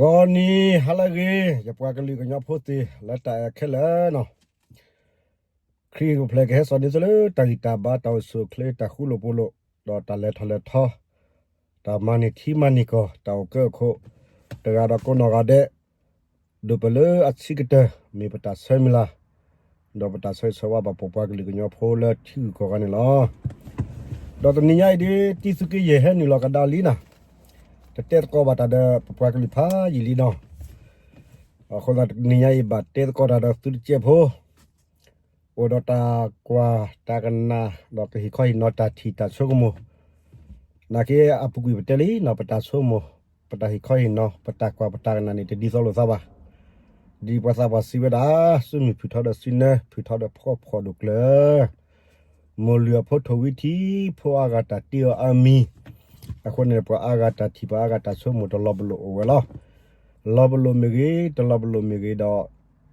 ဂီၤနံၤဟါလၢအဂ့ၤ ယပှၤကလုာ်ကညီဖိသ့ၣ်လၢတၢ်အဲၣ်ခဲလၢာ်နီၤ, ခရံာ်အိၣ်ဖျဲၣ်ကဟဲစိာ်န့ၢ်သုလၢတၢ်ဂံၢ်တၢ်ဘါ တၢ်အိၣ်ဆူၣ်အိၣ်ချ့ တၢ်ဃူလိာ်ဖိးလိာ် ဒီးတၢ်လဲၤထီၣ်လဲၤထီ, တၢ်မၤန့ၢ်ထံမၤန့ၢ်ကီၢ် တၢ်အိၣ်ကၢအိၣ်ခိး တဂၤဒီးကိးနီၢ်ဂၤဒဲး ဒိၣ်ပလၢအဆံးကတၢၢ် မ့ၢ်ပတၢ်ဆၢမုၢ်လၢ် ဒီးပတၢ်ဆၢဂ့ၤဆၢဝါဘၣ်ပပှၤကလုာ်ကညီဖိလၢထံဂုၤကီၢ်ဂၤန့ၣ်လီၤ. ဒီးတနံၤညါအံၤဒ် တံၤသုးက့ယဲၢ်ဟဲနုာ်လီၤကဒါလံနီၤ, တတဲသကိးဘၣ်တၢ်ဒီးပပှၤကလုာ်ဖးယံာ်လံနီၤ, အဃိသတးတနံၤညါအံၤဘၣ်တဲသကိးတၢ်ဒီးသုတစဲးဖိ အိၣ်ဒီးတၢ်ကွၢ်တၢ်ကနၣ် ဒီးကဟ့ၣ်ခီဟ့ၣ်နီၤတၢ်ထံၣ်တၢ်ဆိကမိၣ်, နာ်က့အပူၤကွံာ်ပတဲလံနီၤ ပတၢ်ဆိကမိၣ် ပတၢ်ဟ့ၣ်ခီဟ့ၣ်နီၤ ပတၢ်ကွၢ်ပတၢ်ကနၣ်န့ၣ် တဒ်သိးလိာ်သးဘၣ်. ဒ်ပှၤသးပှၢ်စံးဝဲဒၣ် စုမုၢ်ဖုၣ်ထီဒီးစုနၢ ဖုၣ်ထီဒီးဖှီၣ်ဖှီၣ်ဒိၣ်ကျၢၤ မိၢ်လုၢ်အဖိထိၣ်ဝံထံ ဖိအါဂၤတၢ်တ့အီၤအါမံၤ, အဃိန့ၣ် ပှၤအါဂၤတၢ်ထံၣ်ပှၤအါဂၤတၢ်ဆိကမိၣ်တလီၤပလိာ်အိၣ်ဝဲလီၤ. လီၤပလိာ်မ့ၢ်ဂ့ၤ တလီၤပလိာ်မ့ၢ်ဂ့ၤဒီး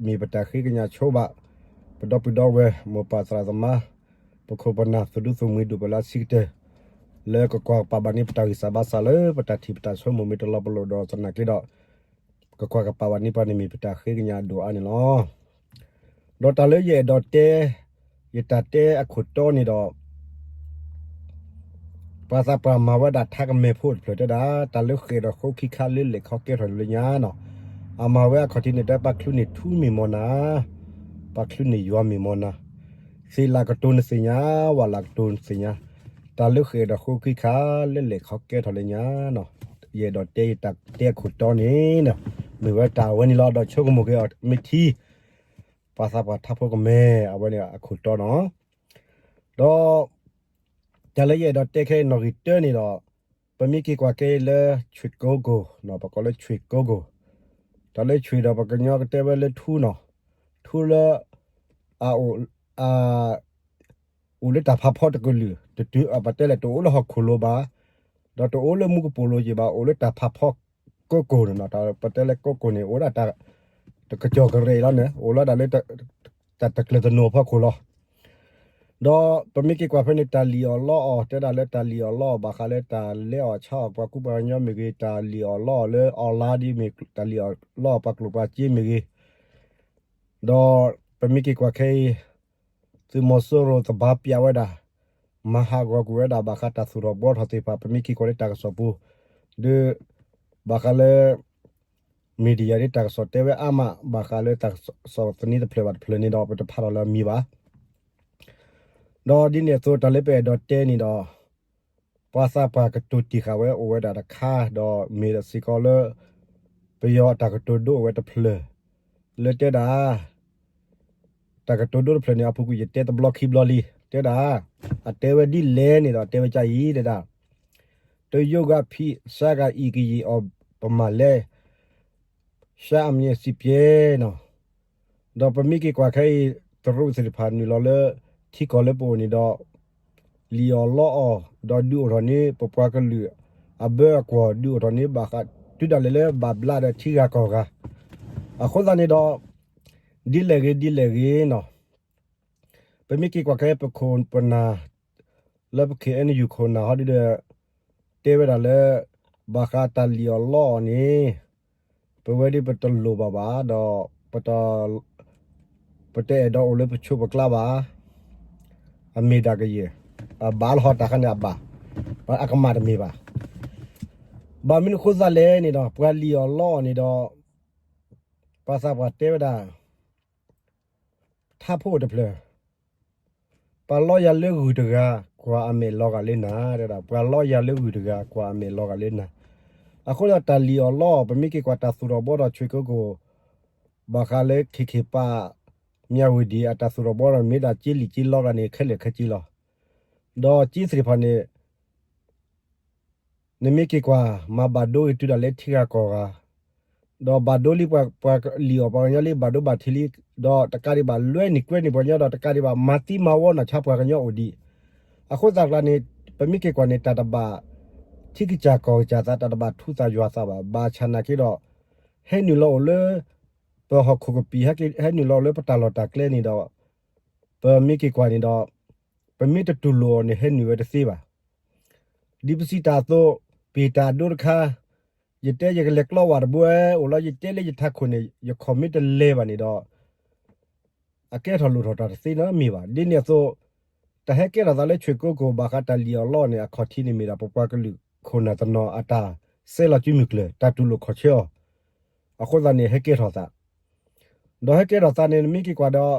မ့ၢ်ပတၢ်ဃ့ကညးဆိဘၣ် ပဒီပုၢ်ဒီဝဲၢ် မိၢ်ပၢ်သရၣ်သမါ ပခိၣ်ပနၢ် သူၣ်ဒူသးမုၢ် ဒိၣ်ပလၢအဆံးကတၢၢ် လၢကကွၢ်ကပာ်ဘၣ်န့ၢ်ပတၢ်ဂံၢ်စၢ်ဘါစၢ်လၢပတၢ်ထံၣ်ပတၢ်ဆိကမိၣ်မ့ၢ်တလီၤပလိာ်ဒီးသနာ်က့ဒီး ကကွၢ်ကပာ်ဘၣ်န့ၢ်ပှၤန့ၣ်မ့ၢ်ပတၢ်ဃ့ကညးအဒိၣ်အါန့ၣ်လီၤ. ဒီးတၢ်လၢယအဲၣ်ဒိးတဲ ယတၢ်တဲအခိၣ်တီန့ၣ်ဒီး ပှၤသးပှၢ်မၤဝဲဒၣ်ထါကမဲာ်ဖိတဖျၢၣ်တဲဒၣ် တၢ်လၢဃဲၤဒီးဃိခံခါလၢလဲၣ်ခီကဲထီၣ်လၢညါနီၤ, အမၤဝဲအခီၣ်ထံးန့ၣ် တဲပာ်ချုးန့ၢ်ထူမ့ၢ်မီၢ်နၤ, ပာ်ချုးန့ၢ်ယွၤမ့ၢ်မီၢ်နၤ, သ့ၣ်လၢကတိၤနသ့ၣ်ညါ ဝၣ်လၢကတိၤနသ့ၣ်ညါ, တၢ်လၢဃဲၤဒီးဃိခံခါလၢလဲၣ်ခီကဲထီၣ်လၢညါနီၤ, ယအဲၣ်ဒိးတဲယတၢ်တဲအခိၣ်တီန့ၣ် မ့ၢ်ဝဲတၢ်အဝဲန့ၣ်လီၤ. ဒီးဆိကမိၣ်က့ၤအီၤမ့ၢ်ထံ ပှၤသးပှၢ်ထါဖိကမဲာ် အဝဲန့ၣ်အခိၣ်တီနီၤ. ဒီး တၢ်လၢယအဲၣ်ဒိးတဲခဲအံၤနီၣ်ဂံၢ်တၢန့ၣ်ဒီး ပမ့ၢ်က့ၤကွၢ်က့ၤလၢ ဆွ့ၣ်ကိကိၣ် ပကိးလၢ ဆွ့ၣ်ကိကိၣ်, တၢ်လၢဆွ့ၣ်ဒီးပှၤကညီကတဲဝဲလၢထူနီၤ, ထူလၢ အ အိၣ်လၢတၢ်ဖးဖီတကလုာ်, ပတဲလဲၣ်တအိၣ်လၢဟီၣ်ခိၣ်လိၤဘၣ်, ဒီးတအိၣ်လၢမူကပိာ်လိၤက့ၤဘၣ်, အိၣ်လၢတၢ်ဖးဖီကိကိၣ်န့ၣ်နီၤ, ပတဲလၢကိကိၣ်န့ၣ် အိၣ်ဒၣ်တၢ် တကစီၣ်ကရဲးလီၤန့ၣ် အိၣ်လီၤဒၣ်လၢ တၢ်တကျၢၤသနူအဖီခိၣ်လီၤ. ဒီးပမ့ၢ်က့ၤကွၢ်ဖဲန့ၣ် တၢ်လံၣ်အီၣ်လီအီၣ် တဲဒၣ်လၢတၢ်လံၣ်အီၣ်လီအီၣ် ဘၣ်ဃးလၢတၢ်လဲအီၣ်ဆါအီၣ်ပှၤကူပှၤကညီမ့ၢ်ဂ့ၤ, တၢ်လံၣ်အီၣ်လီအီၣ်လၢ online ဒ်မ့ၢ် တၢ်လံၣ်အီၣ်လီအီၣ်ပှၤကျိၣ်ပှၤစ့မ့ၢ်ဂ့ၤ, ဒီးပမ့ၢ်က့ၤကွၢ်ခဲအံၤ သုးမီၤစိရိၤသဘါပၠးဝဲဒၣ်, မၤဟးဂီၤကွံာ်ဝဲဒၣ် ဘၣ်ဃးတၢ်သူၣ်ထီၣ်ဘှီထီၣ်သ့ၣ်တဖၣ် ပမ့ၢ်က့ၤကွၢ်လၢတၢ်ကစီၣ်ပူၤ, ဒီး ဘၣ်ဃးလၢ media ဒ်တၢ်ကစီၣ်တဲဝဲအါမး ဘၣ်ဃးလၢတၢ်ကစီၣ်သန့တဖျၢၣ်ဘၣ်တဖျၢၣ်န့ၣ်ဒီး ပတဖးထီၣ်လၢအမံၤဘၣ်. ဒီးဒ်န့ၣ်အသိး တၢ်လၢပအဲၣ်ဒိးတဲန့ၣ်ဒီး ပှၤသးပှၢ်ကတိၤတ့ၢ်ဃာ်ဝဲအိၣ်ဝဲဒၣ်တခါ ဒီးမ့ၢ်စ့ၢ်ကီးလၢ ပယီၤအတၢ်ကတိၤဒိအိၣ်ဝဲတဖျၢၣ် လၢတဲဒၣ် တၢ်ကတိၤဒိတဖျၢၣ်န့ၣ် အပူၤကွံာ်ယတဲတဘျီခံဘျီလံ တဲဒၣ် အတဲဝဲဒ်လဲၣ်န့ၣ်ဒီး တဲဝဲဒ်အံၤ တဲဒၣ် တရုတ်ကဖံးစါကအံၤကယံာ်အီၤ ပမၤလဲ ရှမ်းအမြင့်စစ်ပွဲနီၤ. ဒီးပမ့ၢ်က့ၤကွၢ်ခဲအံၤ တရူးသ့ၣ်တဖၣ်နုာ်လီၤလၢ ထံကီၢ်လၢပအိၣ်န့ၣ်ဒီး လံၣ်အီၣ်လီအီၣ် ဒီးဒုးအိၣ်ထီၣ်န့ၢ် ပပှၤကလုာ်အဘၢအကွီၢ် ဒုးအိၣ်ထီၣ်န့ၢ်ဘၣ်ဃး တုၤဒၣ်လဲာ်လၢဘၣ်ဘျးဒီးထံဂၤကီၢ်ဂၤ အဃိသတးန့ၣ်ဒီး ဒ်လဲၣ်ဂ့ၤဒ်လဲၣ်ဂ့ၤနီၤ ပမ့ၢ်က့ၤကွၢ်ခဲအံၤ ပခိၣ်ပနၢ် လၢပ ခ့ၣ်အဲၣ်ယူၣ် ခိၣ်နၢ်ဟီဒ်ဒီး တဲဝဲဒၣ်လၢ ဘၣ်ဃးတၢ်လံၣ်အီၣ်လီအီၣ်န့ၣ် ပဝဲဒၣ်ပတလိၣ်ဘၣ်ဘၣ်ဒီး ပတ ပတအဲၣ်ဒိးအိၣ်လၢပဆိးပကျါဘၣ်. အမ့ၢ်ဒၣ်ကယဲၢ် အဘၣ်လီၤတၢ်ခါန့ၣ်အဘၣ် အကမၣ်တမ့ၢ်ဘၣ်. ဘၣ်မနုၤအဃိသတးလဲၣ်န့ၣ်ဒီး ပှၤလံၣ်အီၣ်လီအီၣ်န့ၣ်ဒီး ပှၤသးပှၢ်တဲဝဲဒၣ် ထါဖိအိၣ်တဖျၢၣ် ပှၤလီယၤလၢဂုၢ်တဂၤ ကွၢ်အမဲာ်လီၤဂာ်လၢနၤ တဲဒၣ် ပှၤလီယၤလၢဂုၢ်တဂၤ ကွၢ်အမဲာ်လီၤဂာ်လၢနၤ. အဃိဒီးတၢ်လံၣ်အီၣ်လီအီၣ် ပမ့ၢ်က့ၤကွၢ်တၢ်သူၣ်ထီၣ်ဘှီထီၣ်ဆွ့ၣ်ကိကိၣ် ဘၣ်ဃးလၢ ခ့ၣ်ခ့ၣ်ပၢ် မၠၣ်ဝတံၤ အတၢ်သူၣ်ထီၣ်ဘှီထီၣ်မ့ၢ်ဒၣ်ကၠ့လံၣ်ကၠ့လီဂၤန့ၣ် ခဲလၢာ်ခဲဆ့လီၤ. ဒီးကၠ့သ့ၣ်တဖၣ်န့ၣ် နမ့ၢ်က့ၤကွၢ် မၤဘၣ်ဒိဂ့ၤတုၤဒၣ်လၢထံဂၤကီၢ်ဂၤ, ဒီးဘၣ်ဒိလံပှၤ ပှၤလံၣ်အီၣ်ပှၤကညီလံ ဘၣ်ဒိဘၣ်ထံးလံ, ဒီးတကးဒံးဘၣ်လွဲန့ၢ်ကွဲန့ၢ်ပှၤကညီ ဒီးတကးဒံးဘၣ်မၤသံမၤဝီနီၢ်ဆါပှၤကညီအိၣ်ဒံး. အဃိသတးကျါန့ၣ် ပမ့ၢ်က့ၤကွၢ်န့ၣ် တၢ်တဘၣ်ထံကစၢ်ကီၢ်ကစၢ်သး တၢ်တဘၣ်ထူသးယွၤသးဘၣ်. ဘၣ်ဆၣ်နာ်က့ဒီး ဟဲနုာ်လီၤအိၣ်လၢ ပဟီၣ်ခိၣ်ကပံာ် ဟဲနုာ်လီၤအိၣ်လၢပတၢ်လီၢ်တၢ်ကျဲန့ၣ်ဒီး ပမ့ၢ်က့ၤကွၢ်န့ၣ်ဒီး ပမ့ၢ်တတူၢ်လိာ်အီၤန့ၣ် ဟဲနုာ်ဝဲတသ့ဘၣ်. ဒ်ပစံးတၢ်အသိး ပ့ၢ်တၢ်အဒိတခါ ယတဲယကလဲၤကျီဝၢ်တဘိဝဲအိၣ်လီၤ ယတဲလၢယထးခိၣ်န့ၣ် ယ comment တလဲၤဘၣ်န့ၣ်ဒီး အကဲထီၣ်လိၣ်ထီၣ်တၢ်တသ့နီတမံၤဘၣ်. ဒ်န့ၣ်အသိး တၢ်ဟဲကဲထီၣ်သးလၢ ရွှေကုက္ကို ဘၣ်ဃးတၢ်လံၣ်အီၣ်လီအီၣ်န့ၣ် အခီၣ်ထံးန့ၣ်မ့ၢ်ဒၣ် ပပှၤကလုာ်ခိၣ်နၢ်တနီၤအတၢ်ဆဲးလီၤစုမုၢ်ကျၢၤ တၢ်တူၢ်လိာ်ခီၣ်ဆၢအီၤ, အဃိသတးန့ၣ် ဟဲကဲထီၣ်သး ဒီးဟဲကဲထီၣ်သးန့ၣ် နမ့ၢ်က့ၤကွၢ်ဒီး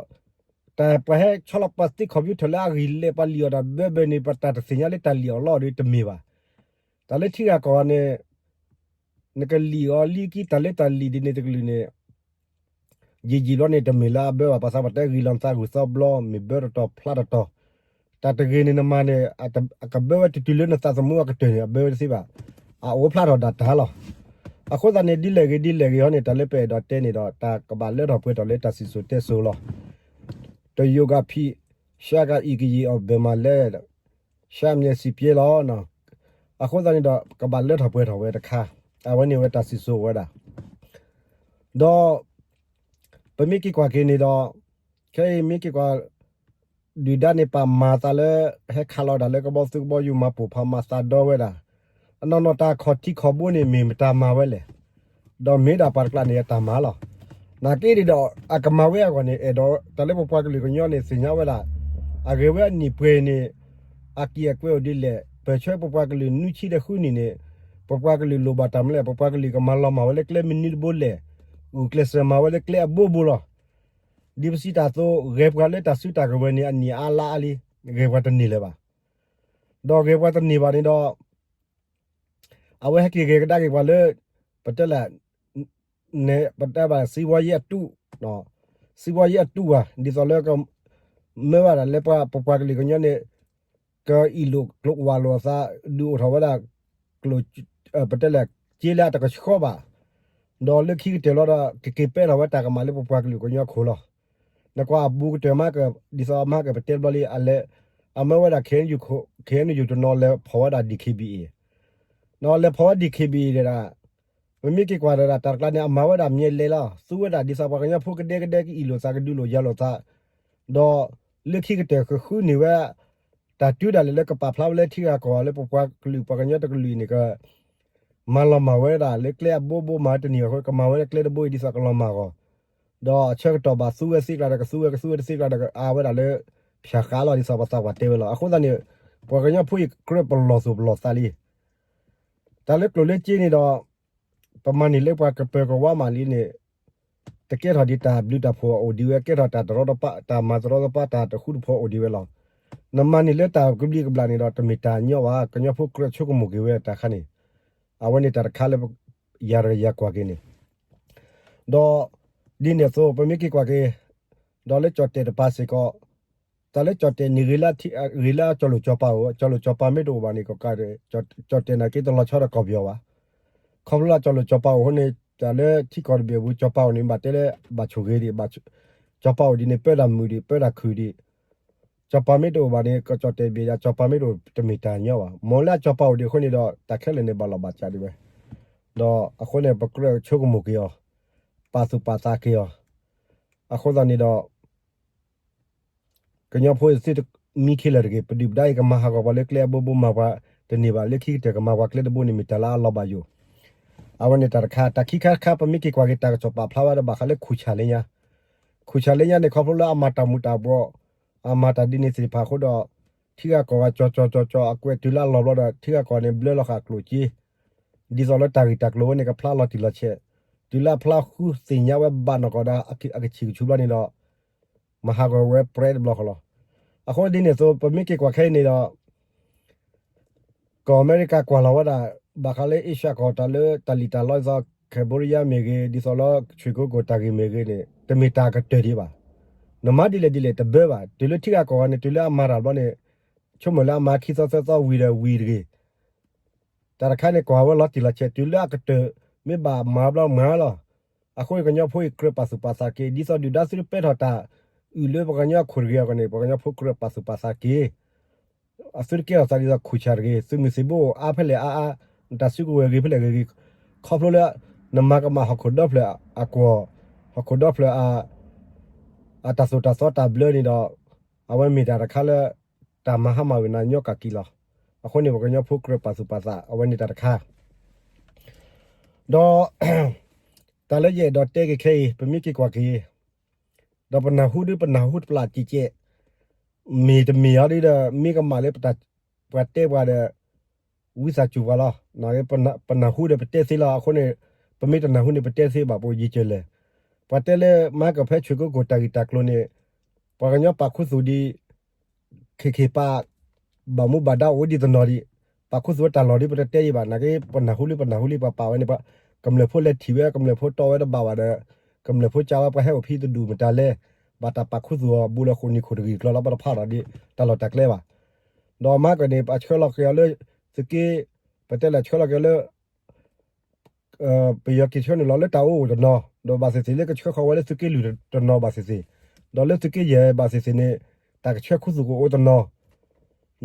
တၢ်ပှၤဟဲဆီလီၤပှၤသ့ computer လၢအဂံၢ်လဲၤ ပှၤလံၣ်အီၣ်တၢ်ဘၢဘၢန့ၣ် ပတၢ်တသ့ၣ်ညါလၢတၢ်လံၣ်အီၣ်လီအီၣ်ဒီးတမ့ၢ်ဘၣ်. တၢ်လၢထံဂၤကီၢ်ဂၤန့ၣ် နကလံၣ်အီၤလံကံ တၢ်လၢတၢ်လံၣ်ဒ်န့ၣ်တကလုာ်န့ၣ် ယံာ်ယံာ်ဘျီန့ၣ် တမ့ၢ်လၢအဘၢဘၣ် ပှၤသးပှၢ်တဲဂ့ၤလီၤနသးဂုၤသီဘျီ မ့ၢ်ဘၢတတီၤဖျါတတီၤ, တၢ်တဂ့ၤန့ၣ်နမၤန့ၣ် အကဘၢဝဲတုၤတုၤလၢနသးသမူအကတၢၢ်န့ၣ် အဘၢဝဲတသ့ဘၣ်, အအိၣ်ဖျါထီၣ်ဒၣ်တၢ်လီၤ. အဃိသတးန့ၣ် ဒ်လဲၣ်ဂ့ၤဒ်လဲၣ်ဂ့ၤဟီန့ၣ် တၢ်လၢပအဲၣ်ဒိးတဲန့ၣ်ဒီး တၢ်ကဘၣ်လၢထီၣ်ပှဲၤထီၣ်လၢတၢ်စံၣ်စိၤတဲစိၤလီၤ. တယိၤကၤဖံး ရှါကအံၤကယံာ်အီၣ်ဘၢၣ်မးလဲၣ် ရှါအမျဲၢ်စံၣ်ပျဲလီၤ. အဃိသတးန့ၣ်ဒီး ကဘၣ်လၢထီၣ်ပှဲၤထီၣ်ဝဲတခါ, အဝဲန့ၣ်ဝဲတၢ်စံၣ်စိၤဝဲဒၣ် ဒီး ပမ့ၢ်က့ၤကွၢ်က့ၤန့ၣ်ဒီး ခဲအံၤမ့ၢ်က့ၤကွၢ် ဒုၣ်ဒါန့ၣ် ပာ်မၤသးလၢ ဟဲခးလီၤဒၣ်လၢကဘီသူကဘီယူၤ မၤပိာ်ဖးမၤသးဒီဝဲဒၣ်, အနီၢ်နီၢ်တၢ်ခီၣ်ထံးခီၣ်ဘိန့ၣ် မ့ၢ်မတၤမၤဝဲလဲၣ်, ဒီးမ့ၢ်ဒၣ်ပှၤတကျါန့ၣ်အတၢ်မၤလီၤ. နာ်က့န့ၣ်ဒီး အကမၤဝဲအဂီၢ်န့ၣ် အဲၣ်ဒိးတၢ်လၢပပှၤကလုာ်ကညီန့ၣ် သ့ၣ်ညါဝဲဒၣ် အဂ့ၤဝဲအနံၣ်ပှဲၤန့ၣ် အကံၢ်အကွဲအိၣ်ဒ်လဲၣ်, ပၢၢ်ဆၢပပှၤကလုာ်နွံဆံဒီးဃုနံၣ်န့ၣ် ပပှၤကလုာ်လိၣ်ဘၣ်တၢ်မနုၤလဲၣ်, ပပှၤကလုာ်ကမၤလီၤမၢ်ဝဲလၢကျဲမနုၤတဘိလဲၣ်, ဂုာ်ကျဲးစၢးမၤဝဲလၢကျဲအဘိဘိလီၤ. ဒ်ပစံးတၢ်အသိး ဂဲၤပှၤလၢတၢ်စုတၢ်ကဝဲၤန့ၣ် အနံၣ်အါလါအါလံ, ဂဲၤပှၤတန့ၢ်လၢၤဘၣ်. ဒီးဂဲၤပှၤတန့ၢ်ဘၣ်န့ၣ်ဒီး အဝဲဟဲက့ၤဂဲၤကဒါက့ၤပှၤလၢ ပတဲလဲၣ် န့ၣ် ပတဲဘၣ် စံးဝါယဲအတူး, စံးဝါယဲအတူးဝဲ ဒ်သိးလၢ မၢဝဲဒၣ်လၢပှၤ ပပှၤကလုာ်ကညီန့ၣ် ကအံၣ်လိာ်ကျိးဝၢ်လိာ်အသး ဒုးအိၣ်ထီၣ်ဝဲဒၣ် ကျိာ် ပတဲလဲၣ် ကၠ့လၢအတကဆှီဘၣ်, ဒီးလၢခံကတၢၢ်လီၤဒီး ကက့ၤပဲထီၣ်ဝဲတၢ်ကမၣ်လၢပပှၤကလုာ်ကညီခိၣ်လီၤ. နကွၢ်အဘူးကတၢၢ်မးက ဒ်သိးမးကပတဲဘျီလံ အလဲၤ အမၢဝဲဒၣ် ခ့ၣ်အဲၣ်ယူၣ် ခ့ၣ်အဲၣ်ယူၣ်တနီၤလဲၤဖီၣ်ဝဲဒၣ် ဒီးလဲၤဖီၣ်ဝဲ ဒီး ပမ့ၢ်က့ၤကွၢ်ဒီး တၢ်တကျါန့ၣ် အမၤဝဲဒၣ်မ့ၢ်လဲၤလီၤ သူဝဲဒၣ်ဒ်သိးပှၤကညီဖိကဒဲကဒဲကအံၣ်လိာ်သးကဒုးလိာ်ယၤလိာ်သး, ဒီးလၢခံကတၢၢ်ကဃုန့ၢ်ဝဲ တၢ်တုၤဒၣ်လဲာ်လၢကပာ်ဖျါဝဲလၢထံဂၤကီၢ်ဂၤလၢပပှၤကလုာ်ပှၤကညီတကလုာ်အံၤန့ၣ်က မၤလီၤမၢ်ဝဲဒၣ်လၢကျဲအဘိဘိမၤတန့ၢ်အဃိ ကမၤဝဲလၢကျဲတဘိအံၤဒ်သိးကလီၤမၢ်အဂီၢ်, ဒီးအဆၢကတီၢ်ဘၣ်သူဝဲသ့ကျါဒီးကသူဝဲကသူဝဲတသ့ကျါဒီးကအါဝဲဒၣ်လၢ ဖၠၣ်ဃးလီၤ ဒ်သိးပှၤသးပှၢ်တဲဝဲလီၤ. အဃိသတးန့ၣ် ပှၤကညီဖိအံၤကြၢးပလီၢ်သူၣ်ပလီၢ်သးလံ တၢ်လၢကျိၣ်လၢစ့န့ၣ်ဒီး ပမၤန့ၢ်လၢပှၤကပၢၤကဝါမးလံန့ၣ် တကဲထီၣ်ဒံးတၢ်ဘျုးတၢ်ဖှိၣ်အိၣ်ဒံးဝဲ ကဲထီၣ်တၢ်တရီတပါ တၢ်မၤတရီတပါ တၢ်တဃူတဖိးအိၣ်ဒံးဝဲလီၤ. နမၤန့ၢ်လၢတၢ်ကဘျံးကဘျၣ်န့ၣ်ဒီး တမ့ၢ်တၢ်ညီဘၣ် ကညီဖိကြၢးဆိကမိၣ်က့ၤဝဲတၢ်ခါန့ၣ် အဝဲန့ၣ်တၢ်တခါလၢ ယၤတဂၤယၤကွၢ်က့ၤန့ၣ် ဒီး ဒ်န့ၣ်အသိး ပမ့ၢ်က့ၤကွၢ်က့ၤ ဒီးလၢကၠီၣ်တဲာ်တပၤစ့ၢ်ကီး တၢ်လၢကၠီၣ်တဲာ်န့ၣ် ဂ့ၤလၢအကၠီၣ်လိာ်ကၠီၣ်ပၤအိၣ် ကၠီၣ်လိာ်ကၠီၣ်ပၤမ့ၢ်တအိၣ်ဘၣ်န့ၣ် ကီၢ်ကၠီၣ်တဲာ်နာ်က့တလီၤဆီဒီးကီၢ်ပယီၤဘၣ်. ခီဖျိလၢကၠီၣ်လိာ်ကၠီၣ်ပၤအိၣ်အဃိန့ၣ် တၢ်လၢထံကီၢ်တဘ့ၣ်အပူၤ ကၠီၣ်ပၤအိၣ်န့ၣ် ဘၣ်တဲလၢ ဘၣ်ဆိၣ်ဂ့ၤဒံး ကၠီၣ်ပၤအိၣ်ဒံးန့ၣ် ပၢတၢ်မုာ်ဒံး ပၢတၢ်ခုၣ်ဒံး ကၠီၣ်ပၤမ့ၢ်တအိၣ်ဘၣ်န့ၣ် ကၠီၣ်တဲာ်ဘ့ၣ်ဒၣ် ကၠီၣ်ပၤမ့ၢ်တအိၣ် တမ့ၢ်တၢ်ညီဘၣ်. မ်လၢအကၠီၣ်ပၤအိၣ်ဒံးအဃိန့ၣ်ဒီး တၢ်ခဲလၢာ်န့ၣ်ဘၣ်လီၤဘၣ်စးဒံးဝဲ ဒီးအဃိန့ၣ် ပကြၢးဆိကမိၣ်က့ၤအီၤ ပာ်သူၣ်ပာ်သးက့ၤအီၤ အဃိသတးန့ၣ်ဒီး ကညီဖိအံၤသ့ၣ်တမံခ့လၢာ်တဂ့ၤ ပဒုၣ်ပဒါအံၤကမၤဟးဂီၤပှၤလၢကျဲအဘိဘိမၤပှၤတန့ၢ်ဘၣ် လၢခံကတၢၢ်ကမၤပှၤကျဲတဘိန့ၣ်မ့ၢ်တၢ်လၢအလီၤဘၣ်ယိၣ်. အဝဲန့ၣ်တၢ်တခါ တၢ်ခံခါတခါ ပမ့ၢ်က့ၤကွၢ်က့ၤတၢ်ကစီၣ်ပာ်ဖျါဝဲဒၣ်ဘၣ်ဃးလၢခူၣ်ဆၣ်လၢညါ ခူၣ်ဆၣ်လၢညါန့ၣ် ခီဖျိလၢအမၤတၢ်မူးတၢ်ဘှီး အမၤတၢ်ဒ်န့ၣ်သ့ၣ်တဖၣ်အဃိဒီး ထံဂၤကီၢ်ဂၤကၠီကၠီကၠီကၠီ အကွဲးတုၤလၢအလီၤဘျီဒီး ထံဂၤကီၢ်ဂၤန့ၣ် ဘျၢလီၤဃာ်ကျိၣ်စ့ ဒ်သိးလၢတၢ်ဂ့ၢ်တၢ်ကျိၤဝဲန့ၣ် ကဖျါလီၤတံၢ်လီၤဆဲး, တုၤလၢအဖျါဃုသ့ၣ်ညါဝဲဘၣ်နီၢ်ကီၢ်ဒီး အကဆံၣ်ကဆူဘျီန့ၣ်ဒီး မၤဟးဂီၤဝဲပြဲတဘျီဃီလီၤ. အဃိဒ်န့ၣ်အသိး ပမ့ၢ်က့ၤကွၢ်ခဲအံၤန့ၣ်ဒီး ကီၢ်အမဲရကၤကွၢ်လီၤဝဲဒၣ် ဘၣ်ဃးလၢအ့ရှၢၣ်ကီၢ်တၢ်လၢတၢ်လံၣ်တၢ်လီဒ်သိး Cambodia မ့ၢ်ဂ့ၤ ဒ်သိးလၢ ရွှေကုက္ကို တၢ်ဂ့ၢ်မ့ၢ်ဂ့ၤန့ၣ် တမ့ၢ်တၢ်ကတၢၢ်ဒံးဘၣ်. နမၤဒ်လဲၣ်ဒ်လဲၣ်တဘၢဘၣ်. တုၤလၢထံဂၤကီၢ်ဂၤန့ၣ် တုၤလၢအမၤတၢ်ဘျီန့ၣ် ဆိကမိၣ်လၢအမၤခံသီသၢသီဝံၤဒီးဝံၤတဂ့ၤ တၢ်တခါန့ၣ် ကွၢ်ဝဲလီၤတံၢ်လီၤဆဲး တုၤလၢအကတၢၢ် မ့ၢ်ဘၣ်မၤဘျီမၤလီၤ. အဃိန့ၣ် ကညီဖိအံၤကြၢးပာ်သူၣ်ပာ်သးက့ၤ ဒ်သိးဒုၣ်ဒါသုတပဲထီၣ်တၢ်အုၣ်လၢပှၤကညီအခိၣ်တဂ့ၤအဂီၢ်န့ၣ် ပှၤကညီဖိကြၢးပာ်သူၣ်ပာ်သးက့ၤ အသုတကဲထီၣ်သးဒ်သိးခူၣ်ဆၣ်တဂ့ၤ သုးမုၢ်သံၣ်ဘိအါဖဲလဲၣ်အါအါ နတၢ်စုကဝဲၤဂ့ၤဖဲလဲၣ်ဂ့ၤဂ့ၤ ခီဖျိလၢ နမၤကမၣ်ဟီၣ်ခိၣ်ဒီဖျၢၣ်အကွီၢ် ဟီၣ်ခိၣ်ဒီဖျၢၣ် အတၢ်သိၣ်တၢ်သီတၢ်ဘျၢန့ၣ်ဒီး အဝဲမ့ၢ်တၢ်တခါလၢ တၢ်မၤဟါမၢ်ဝဲနၤညီကၢ်ကံလီၤ. အဃိန့ၣ် ပှၤကညီဖိကြၢးပာ်သူၣ်ပာ်သး အဝဲန့ၣ်တၢ်တခါ ဒီး တၢ်လၢယအဲၣ်ဒိးတဲက့ၤခဲအံၤ ပမ့ၢ်က့ၤကွၢ်က့ၤ ဒီးပနၢ်ဟူဒ်ပနၢ်ဟူတပျၢ်ကဲးကဲး မ့ၢ်တမ့ၢ်အီၤဒ်ဒီး မ့ၢ်ကမၣ်လၢ ပှၤတဲပှၤဒီး ဝံသးစူၤပှၤလီၤ. ပနၢ်ဟူဒီးပတဲသ့လီၤ. အဃိန့ၣ် ပမ့ၢ်တနၢ်ဟူန့ၣ် ပတဲသ့ဘၣ် ပအိၣ်ယံာ်စၢၤလဲၣ်. ပှၤတဲလၢ မၤကဖဲဆွ့ၣ်ကိကိၣ်တၢ်ဂ့ၢ်တၢ်ကျိၤန့ၣ် ပှၤကညီပာ်ခူသူၣ်ဒံး ခ့ခ့ပာ် ဘၣ်မူဘၣ်ဒါအိၣ်ဝဲဒ်သိးနီၢ်ဒံး ပာ်ခူသူၣ်ဝဲတၢ်လီၢ်ဒ်ပတတဲယံၤဘၣ်. နာ်က့ ပနၢ်ဟူလံ ပနၢ်ဟူလံ ပှၤပာ်ဝဲန့ၣ် ကမျၢၢ်ဖိလဲၤထံၣ်ဝဲ ကမျၢၢ်ဖိတီဝဲတဘၣ်ဘၣ်ဒီး ကမျၢၢ်ဖိကးဝဲ ပှၤဟဲအိၣ်ဖဲတဒူၣ်မတၤလဲၣ် ဘၣ်တၢ်ပာ်ခူသူၣ်အီၤ ဘူးလီၤဃိာ်နံၣ်ခိၣ်တဂ့ၢ်ကျီလီၤ ပတဖးထီၣ်ဒံးတၢ်လီၢ်တၢ်ကျဲဘၣ်. ဒီးမၤကန့ၣ် ပဆှၢလီၤက့ၤအီၤလၢ သုးက့ ပတဲလၢဆှၢလီၤက့ၤအီၤလၢ ပယီၤက့ၤဆှၢနုာ်လီၤလၢတၢ်အိၣ်တနီၤ ဒီးဘၣ်သ့ၣ်သ့ၣ်လၢကဆှၢဃီၤဝဲလၢသုးက့လွံၢ်တနီၤဘၣ်သ့ၣ်သ့ၣ်, ဒီးလၢသုးက့ယဲၢ်ဘၣ်သ့ၣ်သ့ၣ်န့ၣ် တၢ်ကဆှၢခူသူၣ်ကအိၣ်တနီၤ.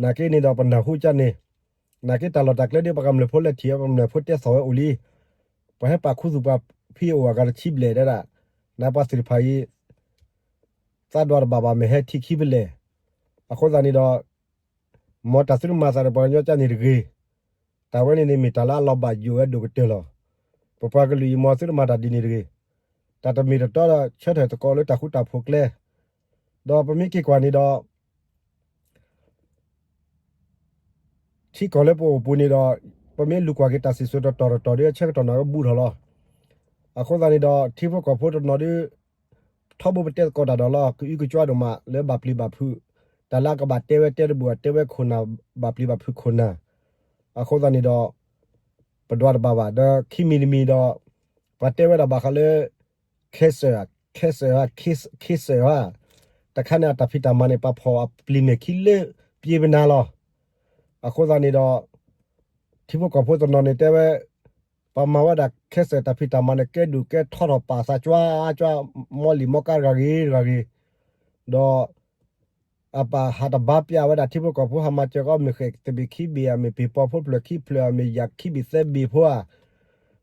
နာ်က့န့ၣ်ဒီးပနၢ်ဟူကန့ၣ်, နာ်က့တၢ်လီၢ်တၢ်ကျဲဒ်ပှၤကမျၢၢ်ဖိလဲၤထံၣ် ပှၤကမျၢၢ်ဖိတဲသီၣ်ဝဲအိၣ်လံ. ပှၤဟဲပာ်ခူသူၣ်ပှၤဖဲအိၣ်အဂၤတဆံဘျဲၣ်ဒဲဒၣ်, နပှၤသ့ၣ်တဖၣ်အံၤ သးဒွးတဘၣ်ဘၣ် မ့ၢ်ဟဲထံခံဖဲလဲၣ်. အဃိသတးန့ၣ်ဒီး မ်တၢ်သုတမၤသးဒီးပှၤကညီကန့ၣ်တဂ့ၤ. တၢ်ဝဲန့ၣ်န့ၣ်မ့ၢ်တၢ်လၢအလီၤဘၣ်ယိၣ်ဝဲဒိၣ်ကတၢၢ်လီၤ. ပပှၤကလုာ်အံၤ မ်သုတမၤတၢ်ဒ်န့ၣ်တဂ့ၤ. တၢ်တမ့ၢ်တတီဒီး ဆၢထၢၣ်သကိးလၢတၢ်ဃူတၢ်ဖိးကျဲ, ဒီးပမ့ၢ်က့ၤကွၢ်န့ၣ်ဒီး ထံကီၢ်လၢပအိၣ်ပူၤန့ၣ်ဒီး ပမ့ၢ်လူၤကွၢ်က့ၤတၢ်စံၣ်စိၤတတီၤတတီၤဒီး ဆၢကတီၢ်နၤကဘူၣ်ထီၣ်လီၤ. အဃိသတးန့ၣ်ဒီး ထံဖိကီၢ်ဖိတနီၤဒီး ထီဘိပတဲသကိးတၢ်ဒီးလီၤ ကအုကကွၢ်ဒိၣ်မးလၢဘၣ်ပျံၤဘၣ်ဖုး, တၢ်လၢအကဘၣ်တဲဝဲတဲတဘူၣ် အတဲဝဲခိၣ်နၢ် ဘၣ်ပျံၤဘၣ်ဖုးခိၣ်နၢ်. အဃိသတးန့ၣ်ဒီး ပဒွးတဘၣ်ဘၣ် ဒီးခံမံၤတမံၤဒီး ပှၤတဲဝဲဒၣ်ဘၣ်ဃးလၢ cancer, cancer, cancer တခါန့ၣ် အတၢ်ဖံးတၢ်မၤန့ၣ် ပှၤဖီၣ်အပျံၤမဲာ်ခံလၢပျံၤပနၤလီၤ. အဃိသတးန့ၣ်ဒီး ထံဖိကီၢ်ဖိတနီၤန့ၣ်တဲဝဲ ပှၤမၤဝဲဒၣ် cancer တၢ်ဖံးတၢ်မၤန့ၣ် ကဲဒိၣ်ကဲထီထီၣ်ပာ်သးကွၢ်ကွၢ် မီလံာ်မီကါတဂၤဂ့ၤတဂၤဂ့ၤ, ဒီး အပာ်ဟးတဘါပျဲဝဲဒၣ် ထံဖိကီၢ်ဖိဟးမၤစၢၤဃီ မ့ၢ်ဃဲၣ်တဘ့ၣ်ခံဘ့ၣ်ဧါ, မ့ၢ်ပ့ၤပီဖိဖျၢၣ်ခံဖျၢၣ်ဧါ, မ့ၢ်ယၤခံဘ့ၣ်သၢဘ့ၣ်ဖိဧါ.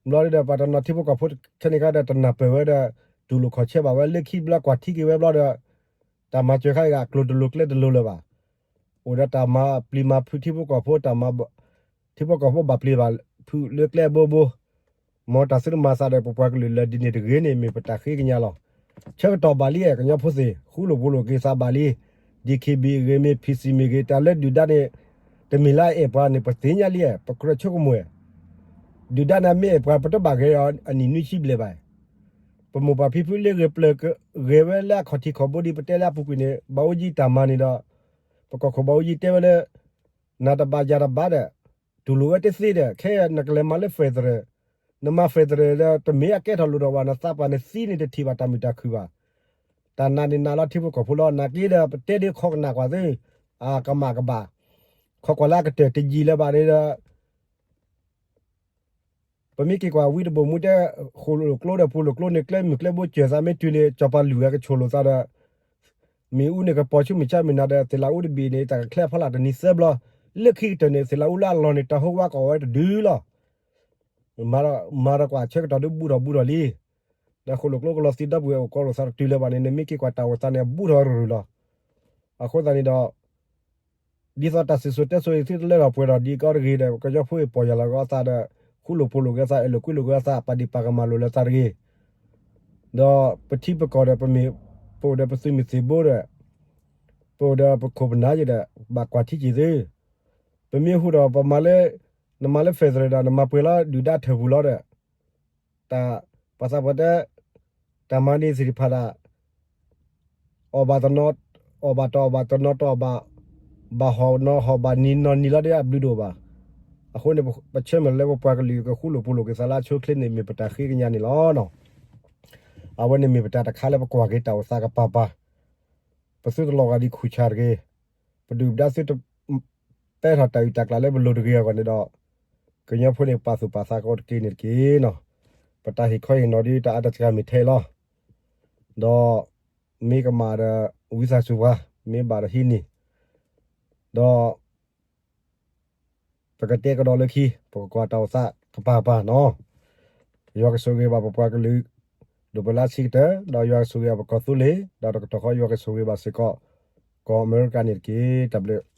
ဘျီဒ်ဒီး ပှၤတနီၤထံဖိကီၢ်ဖိခဲန့ၣ်ခါဒီး တနၢ်ပၢၢ်ဝဲဒီး တူၢ်လိာ်ခီၣ်ဆၢဘၣ်ဝဲ လၢခံဘျီကွၢ်ထံက့ၤဝဲဘျီဒီး တၢ်မၤစၢၤခါအံၤဂ့ၤ အကျိၤတလိၤကျဲတလိၤလၢၤဘၣ်. အိၣ်ဒီးတၢ်မၤပျံၤမၤဖုးထံဖိကီၢ်ဖိ တၢ်မၤ ထံဖိကီၢ်ဖိဘၣ်ပျံၤဘၣ်ဖုးလၢကျဲဘိဘိ, မ်တၢ်သုတမၤသးဒီးပပှၤကလုာ်လၢဒ်န့ၣ်တဂ့ၤန့ၣ် မ့ၢ်ပတၢ်ဃ့ကညးလီၤ. ဆၢကတီၢ်ဘၣ်လံ ကညီဖိသ့ၣ် ဃူလိာ်ဖိးလိာ်က့ၤသးဘၣ်လံ. ဒံၣ်ခ့ၣ်ဘံၣ်အဂ့ၢ် မ့ၢ် ဖံၣ်စံၣ် မ့ၢ်ဂ့ၤ တၢ်လၢဒုၣ်ဒါန့ၣ် တမ့ၢ်လၢအအဲၣ်ပှၤန့ၣ် ပသ့ၣ်ညါလံ, ပကြၢးဆိကမိၣ်, ဒုၣ်ဒါန့ၣ်မ့ၢ်အဲၣ်ပှၤ ပတဘၣ်ဂဲၤအီၤအနံၣ်နွံဆံဘျဲၣ်ဘၣ်. ပမိၢ်ပၢ်ဖံဖုလၢဂဲၤပျၢၤ ဂဲၤဝဲလၢအခီၣ်ထံးခီၣ်ဘိဒ်ပတဲလၢအပူၤကွံာ်န့ၣ် ဘၣ်အူကၠံတၢ်မၤန့ၣ်ဒီး ပကီၢ်ခိၣ်ဘၣ်အူကၠံတဲဝဲလၢ နၤတဘၣ်ယၤတဘၣ်ဒီး တူၢ်လိာ်ဝဲတသ့ဒီး ခဲအံၤနကလဲၤမၤလၢ federal, နမၤ federal ဒီး တမ့ၢ်အကဲထီၣ်လိၣ်ထီၣ်ဘၣ် နသးပှၢ်နသံန့ၣ် တထံၣ်ဘၣ်တၢ်မုာ်တၢ်ခုၣ်ဘၣ်. တၢ်နာ်န့ၣ်နာ်လီၤထံဖိကီၢ်ဖိလီၤ. နာ်က့ဒီး ပတဲဒ်ခီကနၣ်ကွၢ်သ့, အကမၣ်ကဘၣ်, ခီကွၢ်လၢအကတၢၢ်တယံာ်လၢၤဘၣ်န့ၣ်ဒီး ပမ့ၢ်က့ၤကွၢ်ဝံတဘိၣ်မူတဲ ဃိၣ်လိာ်ကျိဒီးပူၤလိာ်ကျိန့ၣ် ကျဲမုၢ်ကျဲဘိစၢၤသးမ့ၢ်တုၤန့ၣ် စီၤပၤလုၢ်ဝဲကဆိၣ်လိာ်သးဒီး မ့ၣ်အူန့ၣ်ကပီၤဆူမုၢ်ဆါမုၢ်နၤဒီး သ့ၣ်လးအူတဘ့ၣ်န့ၣ် တၢ်ကချဲအဖီလာ်တနံၤသၢဘျီ, လၢခံကတၢၢ်န့ၣ် သ့ၣ်လးအူလၢအလီၢ်န့ၣ် တၢ်ဟိဝါကီၢ်ဝဲတဒုလီၤ. မၤဒီးကွၢ်ဆၢကတီၢ်ဒုးဘူးထီၣ်ဘူးထီၣ်လံ. ဒီးဃိၣ်လိာ်ကျိကလီၤသံဒီပုၢ်ဝဲၢ်အိၣ်ကီးလိာ်သးတတုၤလၢၤဘၣ်န့ၣ် နမ့ၢ်က့ၤကွၢ်တၢ်အိၣ်သးန့ၣ် အဘူးထီၣ်ရုၢ်ရုၢ်လီၤ. အဃိသတးန့ၣ်ဒီး ဒ်သိးတၢ်စံၣ်စိၤတဲစိၤအံၤသုတလၢထီၣ်ပှဲၤထီၣ်ဒံးကီးတဂ့ၤဒီး ကညီဖိအံၤပီၢ်ယၢ်လီၤကီးအသးဒီး ဃူလိာ်ဖိးလိာ်က့ၤအသး အဲၣ်လိာ်ကွံလိာ်က့ၤအသး ပာ်ဒံးပာ်ကမၣ်လိာ်လၢသးတဂ့ၤ. ဒီးပထံပကီၢ်ဒီးပမ့ၢ် ပအိၣ်ဒီးပသုးမုၢ်သံၣ်ဘိဒီး ပအိၣ်ဒီးပခိၣ်ပနၢ်ယဲဒီး ဘၣ်ကွၢ်ထံက့ၤသု. ပမ့ၢ်ဟူဒီးပမၤလၢ နမၤလၢ federal ဒီး နမၤပှဲၤလီၤဒုၣ်ဒါထၢၣ်ပူၤလီၤဒီး တၢ်ပှၤသးပှၢ်တဲ တၢ်မၤန့ၢ်သ့ၣ်တဖၣ်ဒၣ် အီၣ်ဘၣ်တနီၤ အီၣ်ဘၣ်တအီၣ်ဘၣ်တနီၤတအီၣ်ဘၣ် ဘၣ်ဟီၣ်နီၤဟီၣ်ဘၣ်နံၤနီၤနံၤလီၤဒီးအဘျုးတအိၣ်ဘၣ်. အဃိန့ၣ် ပဆၢမုၢ်လၢပပှၤကလုာ်ကဃူလိာ်ဖိးလိာ်က့ၤသးလၢအဆိအချ့န့ၣ် မ့ၢ်ပတၢ်ဃ့ကညးန့ၣ်လီၤ. အဝဲန့ၣ်မ့ၢ်ပတၢ်တခါလၢပကွၢ်က့ၤတၢ်အိၣ်သးကပၤပၤ ပသုတလီၤဂာ်ဒံးခူၣ်ဆၣ်တဂ့ၤ, ပဒုၣ်ပဒါသုတပဲထီၣ်တၢ်အုၣ်တၢ်ကျၢ်လၢပလိၤတဂ့ၤအဂီၢ်န့ၣ်ဒီး ကညီဖိန့ၣ်ပာ်သူၣ်ပာ်သးကအိၣ်တက့ၢ်န့ၣ်တက့ၢ်နီၤ. ပတၢ်ဟ့ၣ်ခီဟ့ၣ်နီၤဒ်တၢ်အါတၢ်စှၤမ့ၢ်ထဲအံၤလီၤ. ဒီးမ့ၢ်ကမၣ်ဒီးဝံသးစူၤပှၤ, မ့ၢ်ဘၣ်ဒီးဟံးန့ၢ်, ဒီး ပကတဲကဒီးလၢခံ ပကကွၢ်တၢ်အိၣ်သးကပၤပၤနီၤ. ယွၤကဆိၣ်ဂ့ၤဘၣ်ပပှၤကလုာ် ဒိၣ်ပလၢဆံးကတၢၢ် ဒီးယွၤကဆိၣ်ဂ့ၤဘၣ်ပကီၢ်သူလ့ၤ ဒီးတကတီၢ်ဃီယွၤကဆိၣ်ဂ့ၤဘၣ်စ့ၢ်ကီး ကီၢ်အမဲရကၤန့ၣ်တက့ၢ်. တၢ်ဘျုး